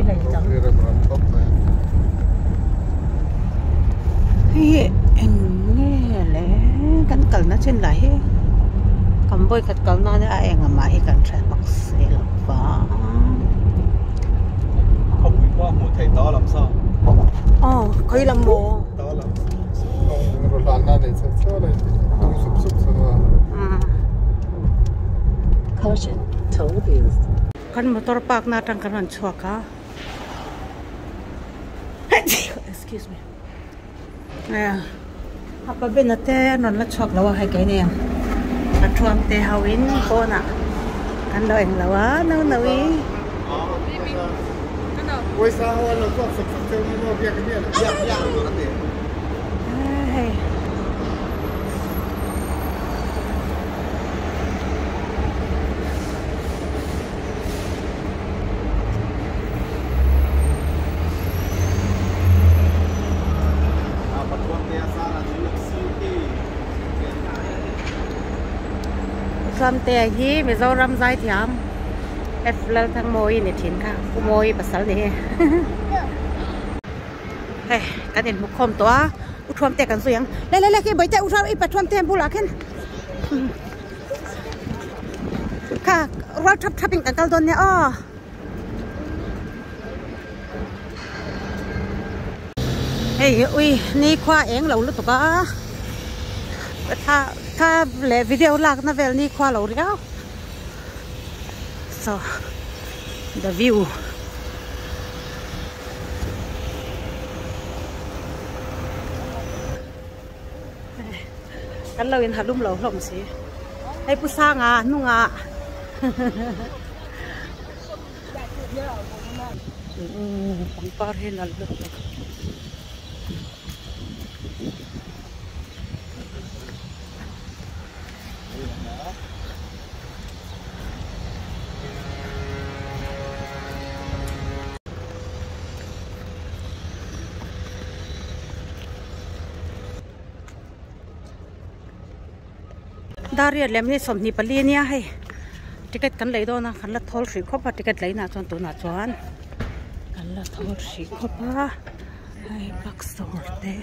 Nei chang. Hei hi eng nge le kan kalna chin lah hi kan vawikhat kal nan a eng amah hi kan hre bawk si lo va. Khawpui pawh a hmuh theih tawh lam saw. Aw khawi lam maw? Tawh lam. Rawhlanna nei chhe chhe lai tung sup sup sup a. Caution, toll booth. Kan motor park na atang kan rawn chhuak a. Excuse me. A pa bena te an rawn la chhuak lo a hei keini a thuam te ho in pawnah an lo eng lo a no no i. Hei. Thuamtea hi Mizoram zaithiam F Lalthangmawii ni thin kha Pu Mawii pasal ni hi hei kan inhmu khawm tawh a U Thuamtea kan zui ang le le le khi bawihte U Thuam i pa Thuamtea bulah khin. Kha rual thap thap in kan kal dawn nia aw. Hei hi ui ni khua eng lo lutuk a thla thla leh video lak na vel ni khua lo riau so the view. Kan lo in ha lum lo hlawm si. Hei Pu Sanga hnungah pangpar hi nalh lutuk. Dariat leh minute 24 a nia hei ticket kan lei dawn a kan la thawl hrih khawp a ticket lei nah chuan tunah chuan kan la thawl hrih khawp a hei bookstore te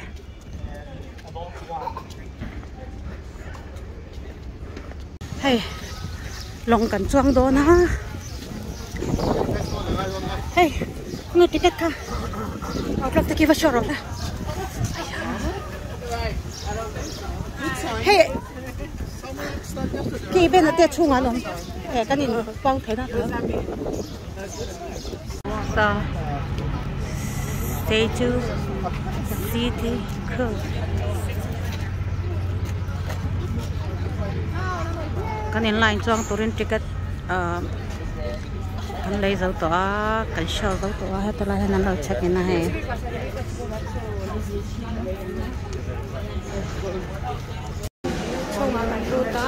hei lawng kan chuang dawn a hei nge ticket kha outlook te khi va show rawh la. Hei khi ben te chhungah an awm eh kan in pang thei na sa Statue City Cruise kan in line chuang turin ticket ah kan lei zo tawh a kan show zo tawh a heti lai hian an lo check in a hei. Chhungah kan lut a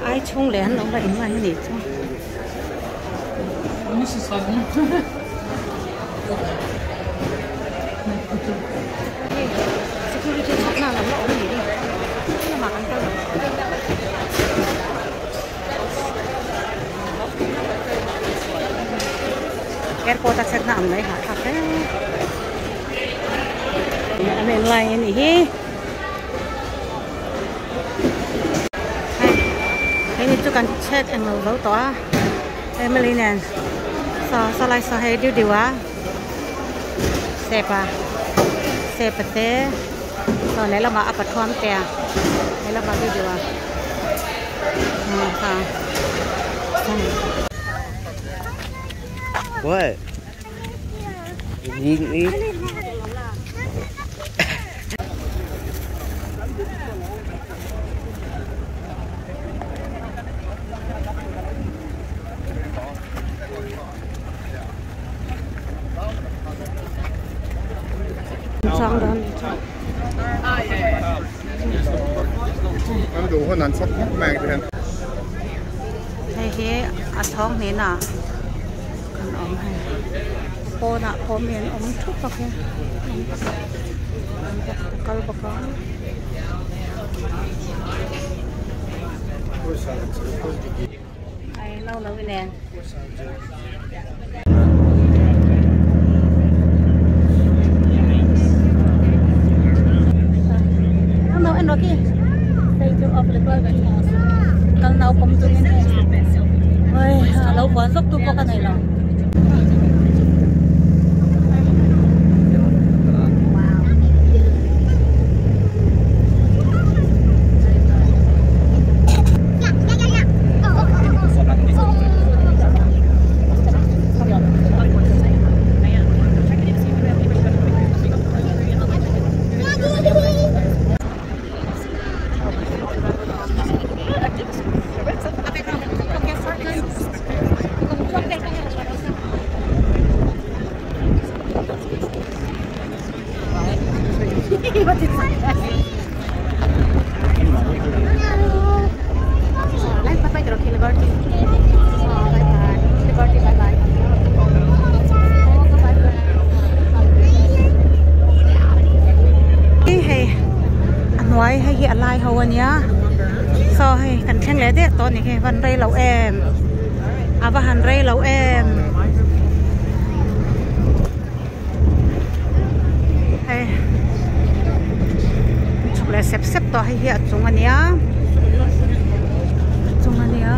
ai chhung leh an lo la in mai a nih chu. Security check na lo la awm ni lamah kan kal Airport a check na ang mai hah thlak hle. An en lai a nih hi. Hei hei ni chu kan check englo zo tawh a Emily nen saw saw lai saw hei diu diu a sepa sepa te saw lehlamah a pathuam te a lehlamah diu diu a. What? You eat? Chuang dawn ni chuan. Hei hi a chhawng hnenah kan awm hei pawnah pawh mi an awm thup a khi an kal bawk a. No no nen. No en ro ki. Statue of Liberty. Kal nau pawm chungin hei. Oi a lo buan zawk tu pawh ka nei lo. Hei a hnuai hei hi a lai ho ania saw hei kan thleng leh der tawh a ni hi van rei lo em a va han rei lo em hei chhuk leh sep sep tawh hei hi a chung ania a chung ania.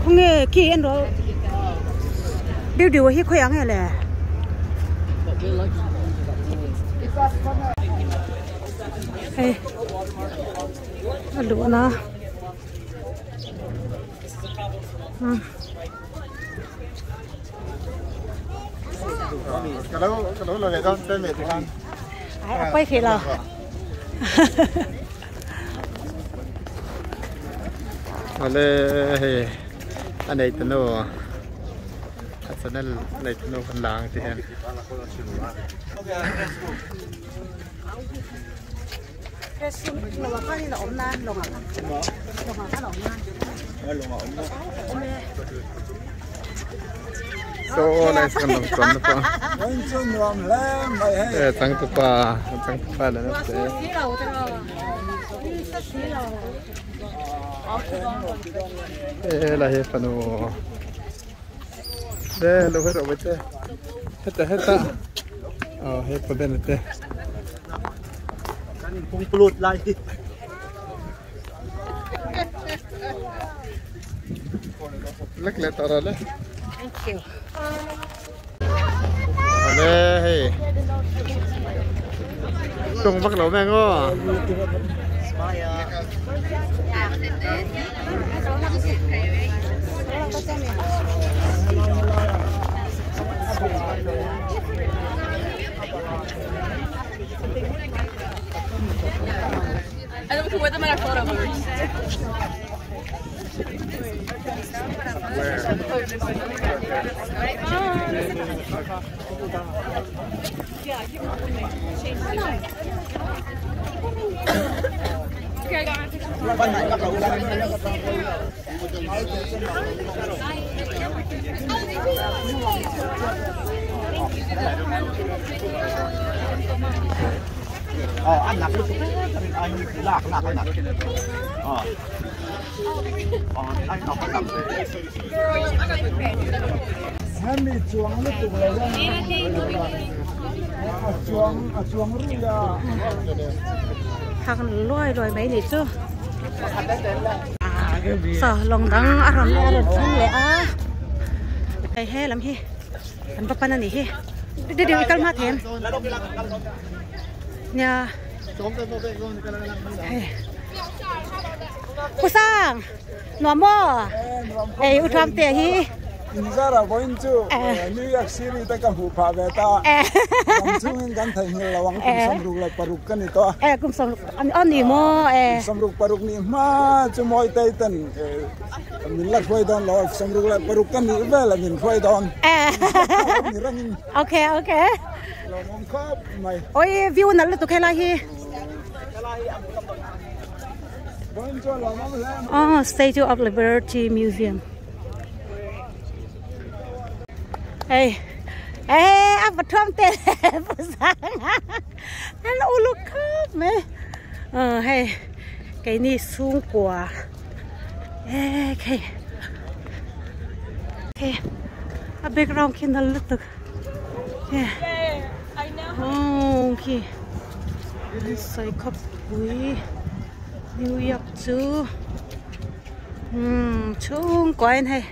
Khawnge khi en rawh building hi khawi ang nge le hei a luhna a pawi thei lo. Awle hei a nei ta nu a channel nei ta nu kan la ang ti hian. So nice kan lang chuan na pawh e changtupa changtupa la na te e la he fanu e lo he ro te heta heta oh he pa ben te Pungpulut lai hi. Lek leh tawh le. Thank you. Ale hei. Tung vak lo mai ngaw. Thak luai luai mai ni chu saw lawng dang a rawn a rawn thleng leh a hei he lam hi an va pan a nih hi deuh i kal hma thei em nia hei pu sang nuam maw ei u thuam te hi Inzara vawiin chu New York City te ka hmuh phah ve ta ram chungin kan theihnghilh lo ang kum 66 ka ni tawh a. Kum 60 a ni maw? Kum 66 nih hma chu Mawitei ten min la hruai dawn lo a, 66 ka nih vel a min hruai dawn. Ni rengin. Okay okay. Lawmawm khawp mai. Oi view nalh lutuk helai hi. Oh, Statue of Liberty Museum. Hey, hey, a pathuam te pusanga. An uluk khop me. Hei, keini chhungkua. Okay. Okay. A background khi nal lutuk. Yeah. Oh, khi. An sawi khawp pui. New York chu. Hmm, chhungkua in hei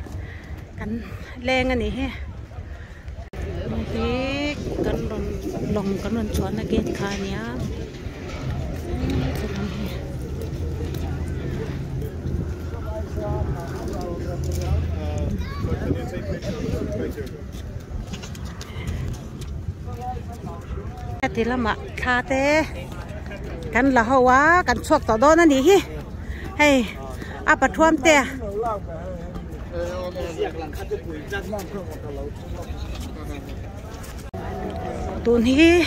kan leng a ni hi. Hi kan rawn lawng kan rawn chhuahna gate kha a nia. Ti lamah thla te kan la ho a kan chhuak tawh dawn a nih hi hei a pathuam te tun hi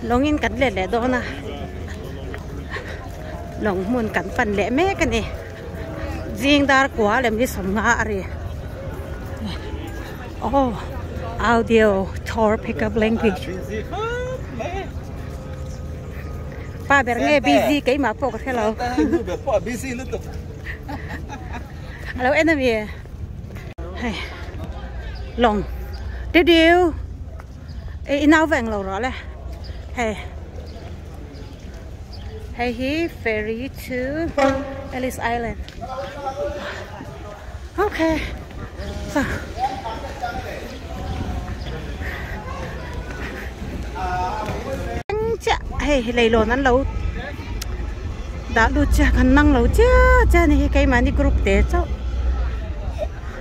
lawngin kan let leh dawn a lawng hmun kan pan leh mek a ni zing dar kua lem hi sawmnga a ri oh audio tour pickup language pa ber nge busy keimah pawh ka hre lo. Alo en ami hei lawng diu diu e inau veng lo rawh le hei hei hi ferry to Ellis Island okay so chiah hei leilawn an lo dah lut chiah kan nang lo chiah chiah a ni hi keimahni group te chauh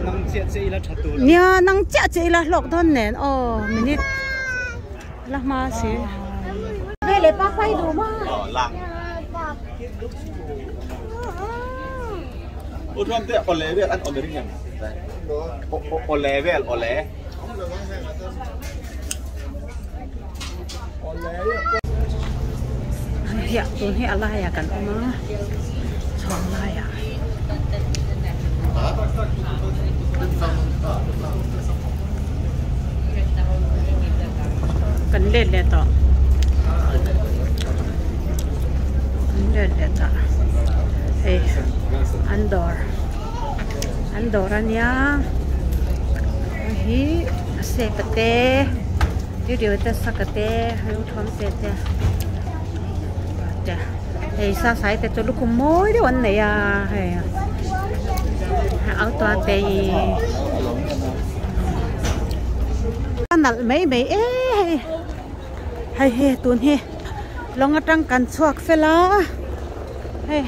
nang chiah chiah ila tha tur nia nang chiah chiah ila hlawk dawn nen aw minute la hma si vele pa phai duh ma u thuam te awle vel an awm ring em awle vel awle Hiah tun hi a laiah kan awm a chhuang laiah kan let leh tawh kan let leh tawh hei an dawr an dawr a nia hei hi a sep a te. Video te saka te lu thawm te te te hei sa sai te chu lukhum mawi deuh an nei a hei auto a te hi a nalh mai mai e hei hei hi tun hi lawng atang kan chhuak fel a hei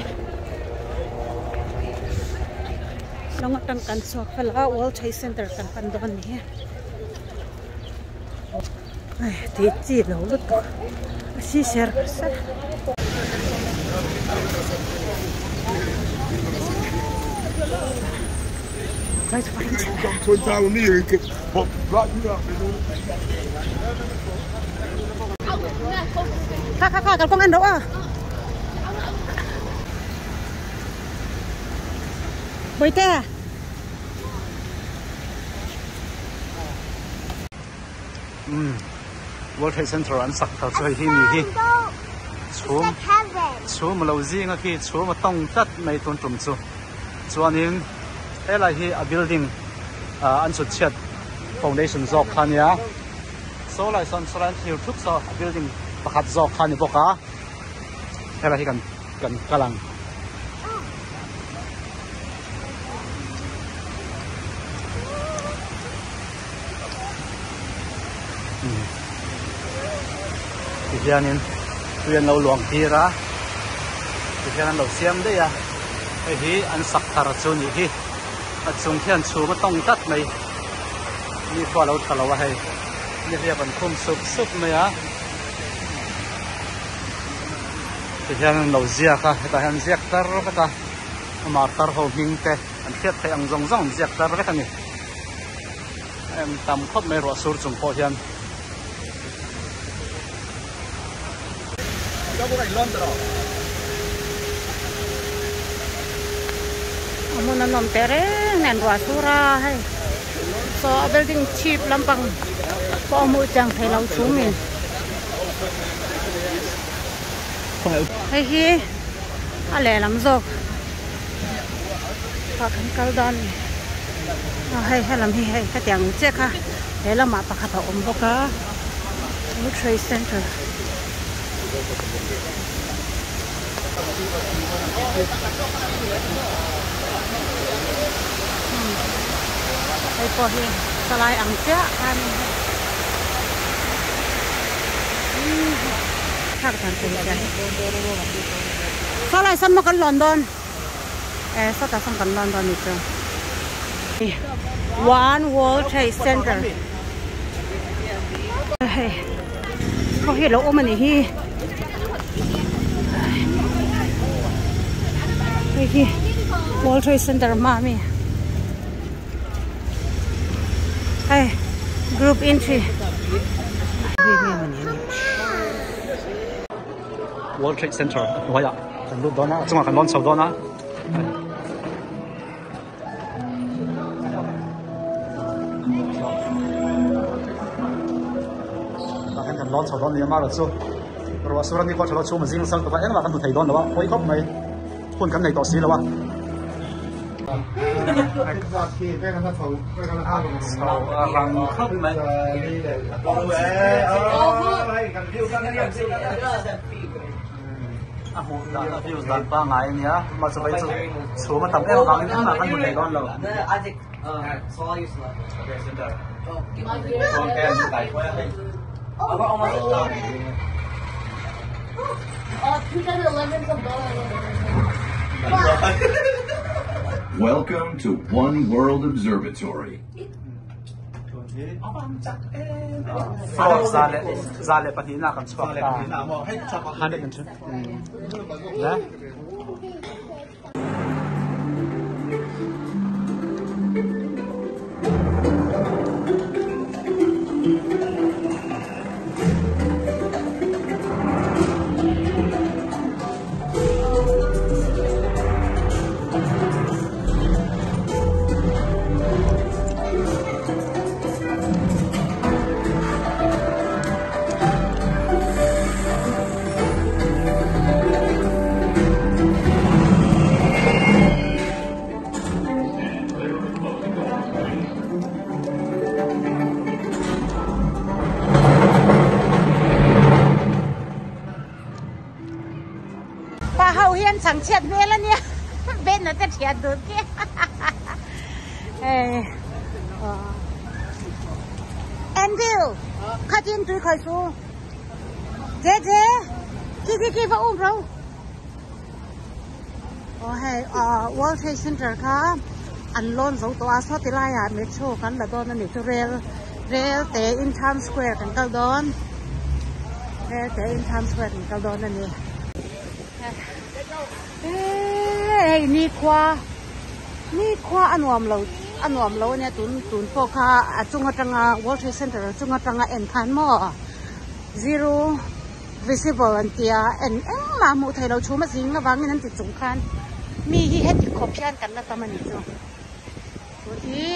lawng atang kan chhuak fel a world trade center kan pan dawn a ni. Tih chi lo lutuk a si ser ser. Kha kha kha kalkawng en rawh a. Bawihte. Umm World Trade Center an sak thar chu hei hi ni hi chhum chhum a lo zing a khi chhum a tawng tlat mai tun tum chu chuanin helai hi a building ah an chhut chhiat foundation zawk kha ania saw lai sawn saw lai an thlir thup saw a building pakhat zawk kha a ni bawk a helai hi kan kan kal ang. Tihianin tui an lo luang tir a tihian an lo siam daih a hei hi an sak thar chu a nih hi a chung khian chhum a tawng tlat mai mi pawh a lo tha lo a hei nihliap an khum sup sup mai a. Tihian an lo ziak a hetah hian ziak tar vek a amah tar ho hming te an hriat theih ang zawng zawng an ziak tar vek a ni em tam khawp mai ruah sur chung pawh hian. A hmun a nawm teh reng nen ruah sur a hei saw a building chhip lampang pawh a hmuh chiang thei lo chhum in hei hi a lehlam zawk ah kan kal dawn a ni aw hei helam hi hei hetiang ang chiah kha he lamah pakhat a awm bawk a World Trade Center. Hei pawh hi salai ang chiah khan thlak dan tur chiah hi sawlai sawn maw kan lawn dawn e sawtah sawn kan lawn dawn ni chu One World Trade Center hei khaw hi a lo awm a nih hi hei hi World Trade Center hma ami hei group entry World Trade Center hnuaiah kan lut dawn a a chungah kan lawn chho dawn a. Tah hian kan lawn chho dawn ni a mara chu ruah sur a ni kawt tha lo chhum a zing sal tawp a engmah kan hmu thei dawn lo a pawi khawp mai hun kan nei tawh si lo a. Chho a rang khawp mai. A hmuh dan a views dan pangngai a nia mahse vai chu chhum a tam em avangin engmah kan hmu thei dawn lo. Welcome to One World Observatory. Floor 102 na kan chuak ta. 102. Le. Pa ho hi an chhang chhiat hmel a nia Ben a te thiat dun khi Andrew khatin tui khai su Je je ki ki ki va um ro Oh hei World Trade Center kha an lawn zo tawh a saw ti laiah metro kan la dawn a ni chu rel rel te in Times Square kan kal dawn rel te in Times Square kan kal dawn a ni hei nikhua nikhua a nuam lo a nuam lo a nia tun tun pawh kha a chung atanga World Trade Center chung atanga en khan maw zero Visible an tia en engmah hmuh theih loh chhum a zing avangin an ti chung khan mi hi heti khawp hian kan la tam a nih chu. Tun hi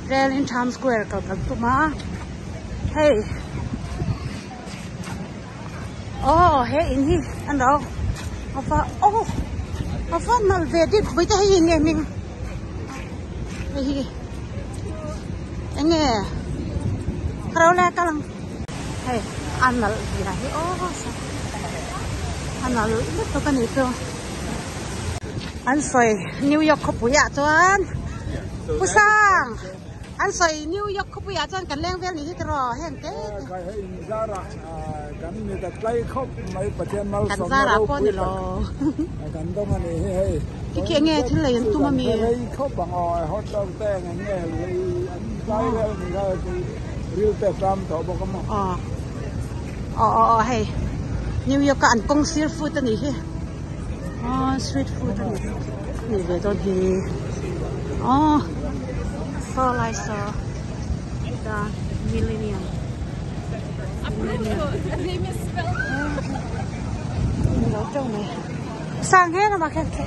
rail in Times Square kal kan tum a hei aw he in hi an lo a va aw a va nalh ve bik vawi te hei hi nge hming hei hi enge ka lo la kal ang. Hei a nalh zia hi aw a nalh lutuk a nih chu an sawi New York khawpui ah chuan Pu Sang an sawi New York khawpui ah chuan kan leng vel nih hi tiraw heng te kan zarah pawh a ni lo khi khi enge thil lei an tum a mi. Aw aw aw aw hei New York a an kawng sir food a nih hi aw street food a nih nih ve dawn hi aw saw lai saw the millennium millennium. Ni lo teuh mai. Sang he lamah khian khi.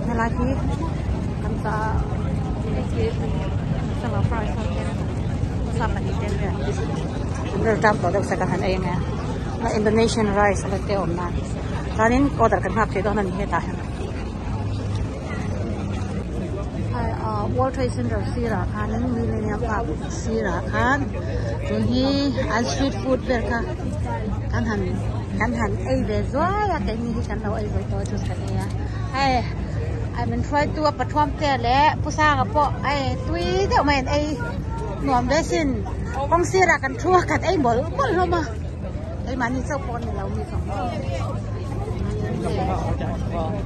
Helai hi kan sa sangha fry sawn te sa pahnih te vel an vel ṭam tawh deuh sek a han ei ang e Indonesian rice a te awm nan chuanin order kan nghak thei dawn a ni hetah hian. World Trade Center sirah khanin Millennium Park sirah khan tun hi an street food vel kha kan han kan han ei ve zuai a keini hi kan lo ei ve tawh chu kan ei a hei a min hruaitu a pathuam te leh pu sanga pawh hei tui deuh mai an ei nuam ve sin kawng sirah kan thu a kan ei mawlh mawlh hlawm a keimahni chauh pawh a ni lo mi zawng zawng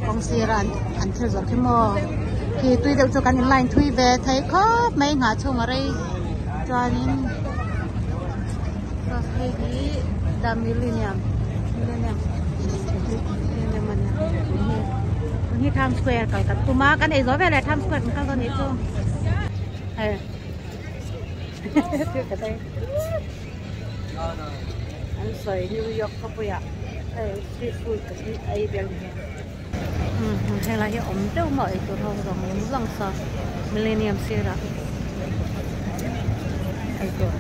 kawng sira an thil zawrh khi maw khi tui deuh chu kan in line thui ve thei khawp mai nghah chhung a rei chuanin hei hi the millennium millennium millennium a nia tun hi Times Square kal kan tum a kan ei zawh veleh Times Square kan kal dawn anih chu hei an sawi New York khawpuiah hei street food ka hi ei vel ni hi helai hi awm deuh maw eitur ho zawng zawng saw millennium sirah eitur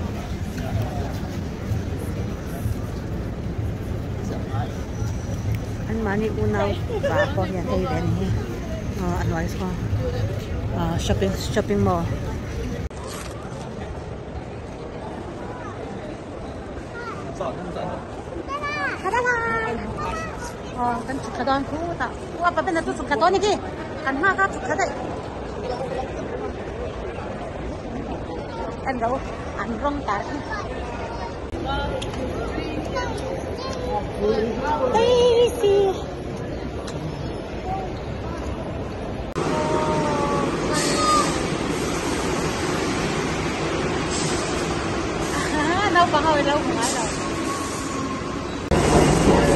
an mahni unau pa pawh hian ei ve a ni hi a hnuai saw shopping shopping mall. Kan chhuk thla dawn khutah uapa ben a chu chhuk thla dawn niki kan nghak a chhuk thla daih en ro an rawng tar khi Daisy Naupang ho i lo hmu ngai lo.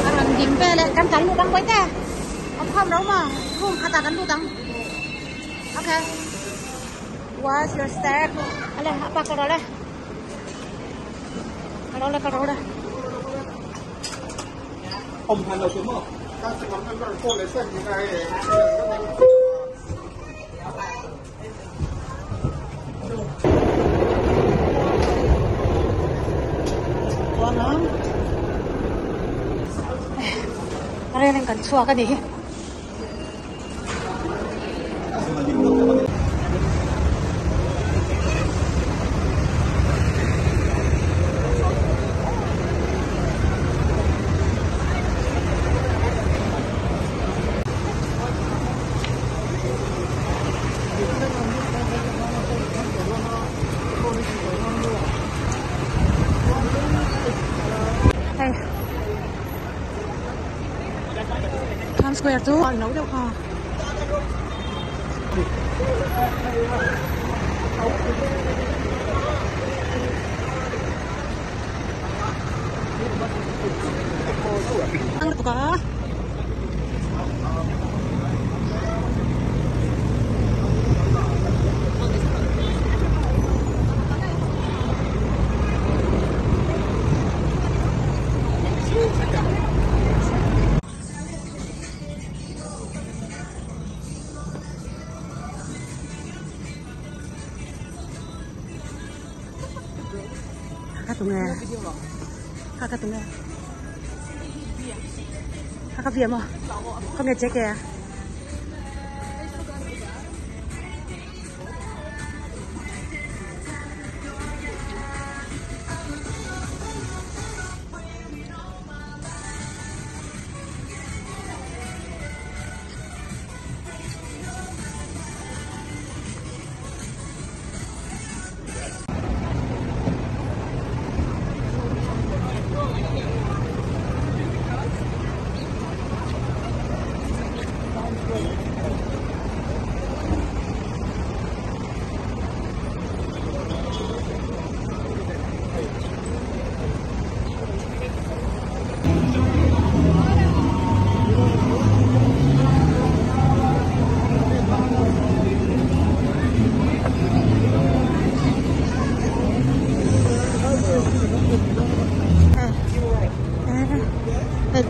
A rawn ding vel e, kan tlan lut ang bawi te. Awm khawm lo maw? Room khatah kan lut ang. Okay. What's your step? Ale, apa ka rawh le. Ka rawh le, ka rawh le. Rel in kan chhuak a ni hi. Hei Times Square chu a lo deuh kha. Ang lutuk a. Kha tunge kha kha tunge kha kha via maw khawnge che ke a.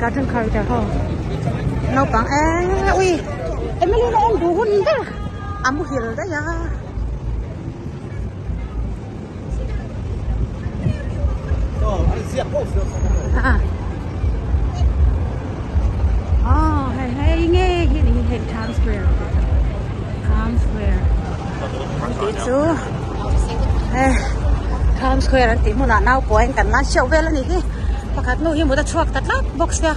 Cartoon character ho naupang eee ui Emily la en duh hun ber a muhil daih a. Aw hei hei nge hi ni hei Times Square Times Square tih chu hei Times Square an tih hmunah naupuain kan lan hreuh vel a nih hi pakhat nu hi mut a chhuak ta tlat bawk sia.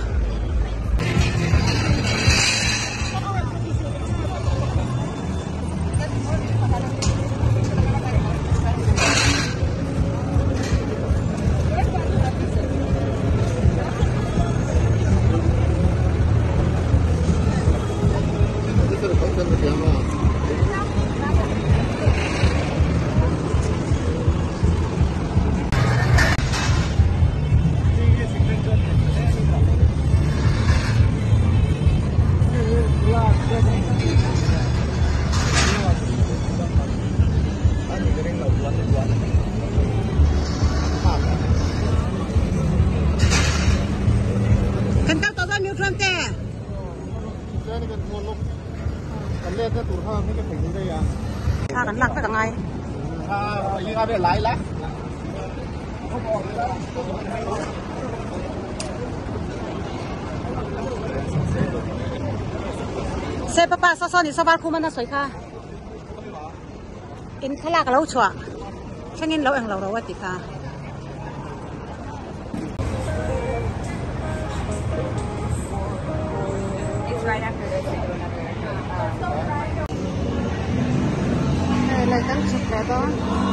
Kan kal tawh dawn mi utluan te. Thla kan lak vek angai. Se papa saw saw ni saw var khum a na sawi kha in thlalak a lo chhuah thlengin lo englo ro a ti kha. Hei lei kan chhuk leh dawn.